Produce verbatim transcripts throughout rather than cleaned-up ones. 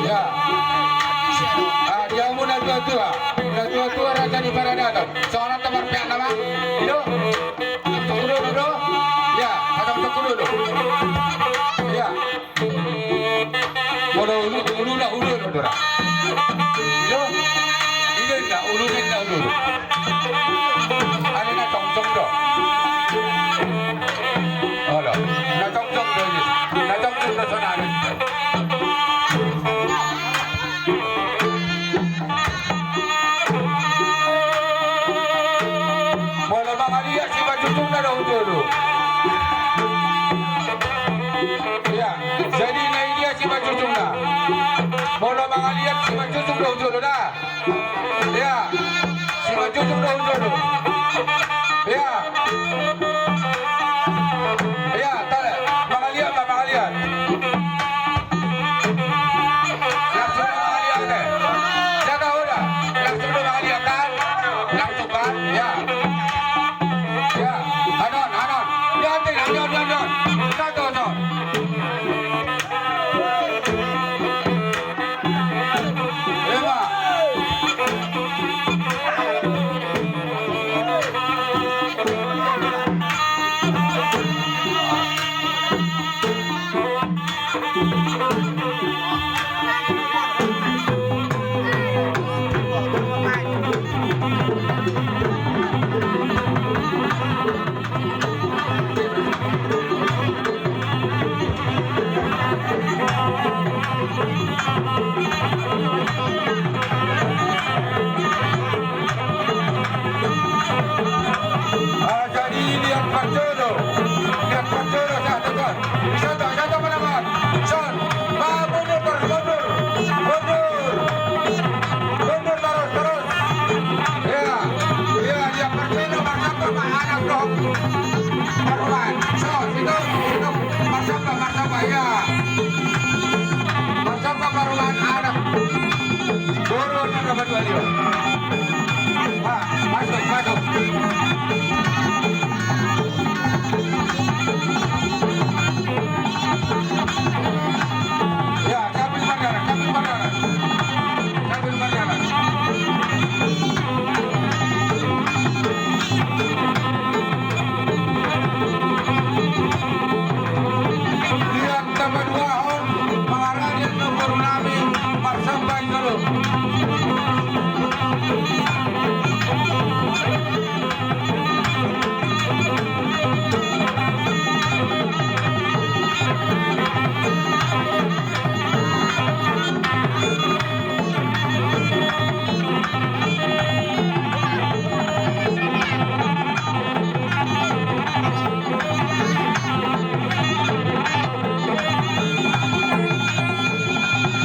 Ya. Ah, di hamu na tua-tua. Na tua-tua raja ni paradaton. Songon on do marpeak nama. I do. Tunggu dulu, bro. Ya, pasang tunggu dulu. Ya. Molo ulu, ulu na ulu do ra. I do. I do na ulu, na ulu. Ada na tongtong do. Olo, na tongtong do i. Na tongtong do sonari. Molo mangaliat simanjujungna do hujolo. Ya, jadi na i dia simanjujungna. Molo mangaliat simanjujung do hujolo da. Ya. Simanjujung do hujolo. Ya. Ya, tale. Mangaliat ma, mangaliat. Langsung do mangaliat, eh. Jaga udah. Langsung do mangaliat, kan? Langsung, kan? Ya. Ya. Anon, anon. Ya, anjing, anon, anon, anon. Satu, anon. Ah, jadi liat parjolo, liat parjolo, satu, dua. Satu, satu, mana, Bang? Son, Bang, mundur, terus mundur, mundur, mundur, terus, terus. Iya, iya, dia parjolo, marsomba ma anak dohot parumaen. So, situ, situ, marsomba, marsomba, iya. Marsomba parumaen anak. Turun, anak berdua dia. Ah, masuk, masuk. Ya, sambil berjalan, sambil berjalan. Sambil berjalan. Lihat, tambah dua hon, mangarani na boru nami, marsomba i jolo.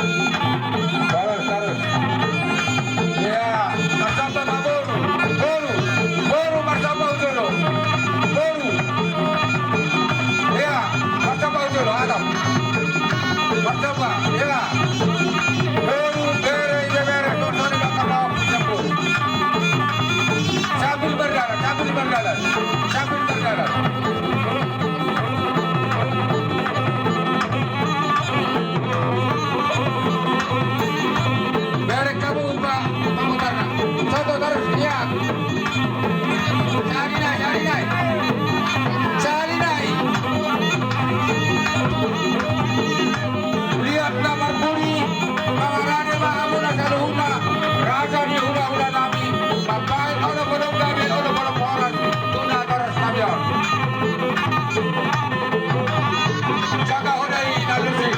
Terus, terus. Iya, marsomba ma boru, boru, boru marsomba hujolo. Boru. Iya, marsomba hujolo, anak. Marsomba, iya. Boru, bere, ibebere, songon i ma, sambut. Sambil berjalan, sambil berjalan, sambil berjalan. Berek hamu, Pak, pamutarna. Satu, terus, iya. Sahali nai, sahali nai. Sahali nai. Liat na marpudi, mangarani ma hamuna saluhutna, raja ni hulahula nami, mambahen olopolop gabe, olopolop horas, tu natoras nami on. Jaga hona i na lusi.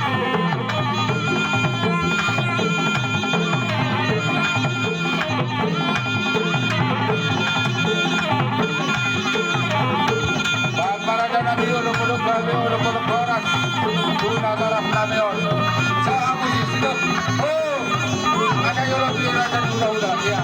Bahen ma raja nami olopolop gabe, olopolop horas, tu natoras nami on. Sa, amusi, sidok. Oh, asa i olo tu raja ni hulahula, iya.